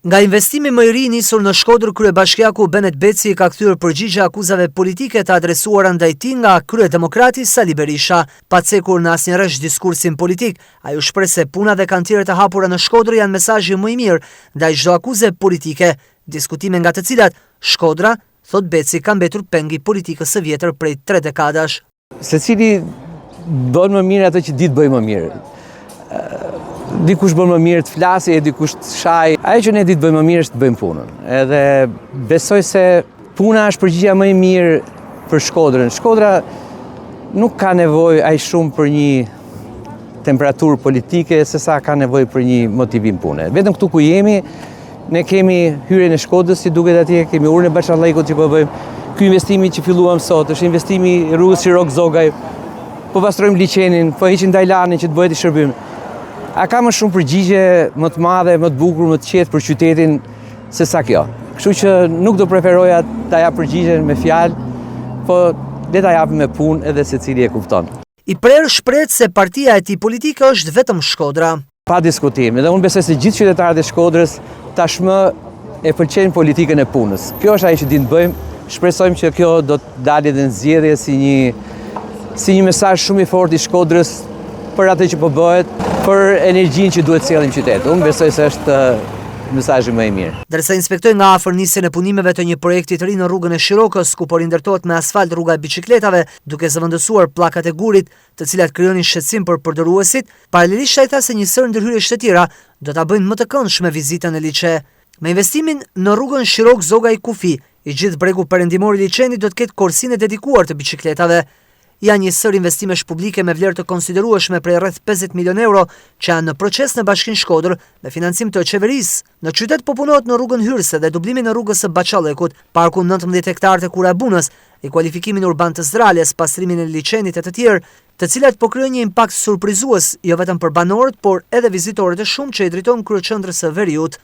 Nga investimi më i ri i nisur në Shkodër, kryebashkiaku Benet Beci i ka kthyer përgjigje akuzave politike të adresuara ndaj tij nga kryedemokrati Sali Berisha. Pa cekur në asnjë rresht diskursin politik, ai u shpreh se puna dhe kantieret e hapura në Shkodër janë mesazhi më i mirë ndaj çdo akuze politike, diskutime nga të cilat Shkodra, thotë Beci, ka mbetur peng i politikës së vjetër prej tre dekadash. Secili bën më mirë atë që di të bëjë më mirë. Dikush bën më mirë të flasi e dikush të shajë. Ajo që ne di të bëjmë më mirë është të bëjmë punën. Edhe besoj se puna është përgjigja më e mirë për Shkodrën. Shkodra nuk ka nevojë aq shumë për një temperaturë politike se sa ka nevojë për një motivim pune. Vetëm këtu ku jemi, ne kemi hyrjen e Shkodrës, si duket atje, kemi urën e Bahçallëkut që po bëjmë. Ky investimi që filluam sot është investimi i rrugës Shirok Zogaj. Po pastrojmë liqenin, po heqim Dajlanin që të bëhet i shërbim. A ka më shumë përgjigje më të madhe, më të bukur, më të qetë për qytetin se sa kjo? Kështu që nuk do preferoja ta jap përgjigjen me fjalë, po le ta japim me punë edhe secili e kupton. I prerë shprehet se partia e tij politike është vetëm Shkodra. Pa diskutim, edhe unë besoj se gjithë qytetarët e Shkodrës tashmë e pëlqejnë politikën e punës. Kjo është ajo që dimë të bëjmë, shpresojmë që kjo do të dalë edhe në zgjedhje si një si një mesazh shumë i fortë i Shkodrës për atë që po bëhet, për energjinë që duhet të sjellim në qytet. Unë besoj se është mesazhi më i mirë. Ndërsa inspektoi nga afër nisjen e punimeve të një projekti të ri në rrugën e Shirokës, ku po rindërtohet me asfalt rruga e biçikletave, duke zëvendësuar pllakat e gurit, të cilat krijonin shqetësim për përdoruesit, paralelisht ai tha se një sërë ndërhyrjesh të tjera do ta bëjnë më të këndshme vizitën në liqe. Me investimin në rrugën Shirokë-Zogaj-Kufi, i gjithë bregu perëndimor i liqenit do të ketë korsinë e dedikuar të biçikletave. Janë një sërë investimesh publike me vlerë të konsiderueshme prej rreth 50 milionë euro që janë në proces në Bashkinë Shkodër me financim të qeverisë. Në qytet po punohet në rrugën hyrëse dhe dublimin e rrugës së Bahçallëkut, parkun 19 hektarë të Kura e Bunës, rikualifikimin urban të Zdrales, pastrimin e liqenit e të tjerë, të cilat po krijojnë një impakt surprizues jo vetëm për banorët, por edhe vizitorët e shumtë që i drejtohen kryeqendrës së veriut.